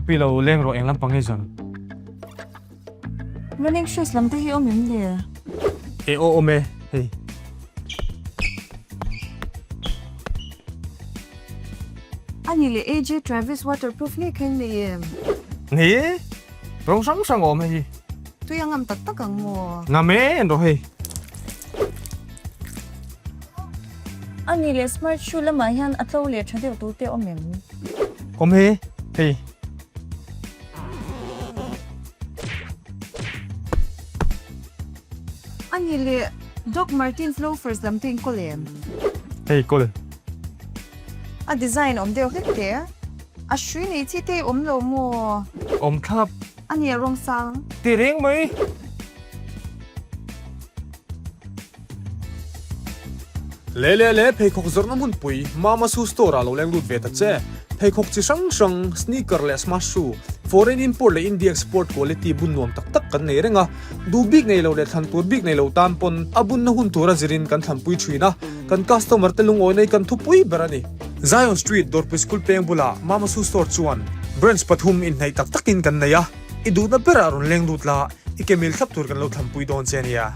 Pi lo leng rawh eng lampang hi zan. Running shoes lam te hi awm em le? E aw awm e hei. A ni leh AJ Travis waterproof ngei kha in nei em? Nei e, rawng hrang hrang a awm hei hi. Tui a ngam tak tak ang maw? Ngam e en rawh hei. A ni leh smart shoe lamah hian a tlo leh tha deuh tur te awm em? Awm e hei. A ni leh Doc Martens loafers lam te in kawl em? Hei kawl. A design awm deuh hlek te. A hrui nei chi te awm lo maw? Awm thlap. A ni a rawng sang. Ti reng mai. Le le le, pheikhawk zawrhna hmunpui Mama Shoe Store ah lo leng lut ve ta che. Pheikhawk chi hrang hrang, sneaker leh smart shoe, foreign import leh India export quality bun nuam tak tak kan nei reng a. Duh bik nei lo leh thlan tur bik nei lo tan pawn a bunna hun tura zirin kan thlanpui thin a, kan customer te lungawi nei kan thupui ber a ni. Zion Street, Dawrpui School peng bulah Mama Shoe Store chuan branch pathum inhnaih tak takin kan nei a, i duhna berah rawn leng lut la, i ke mil thlap tur kan lo thlanpui dawn che nia.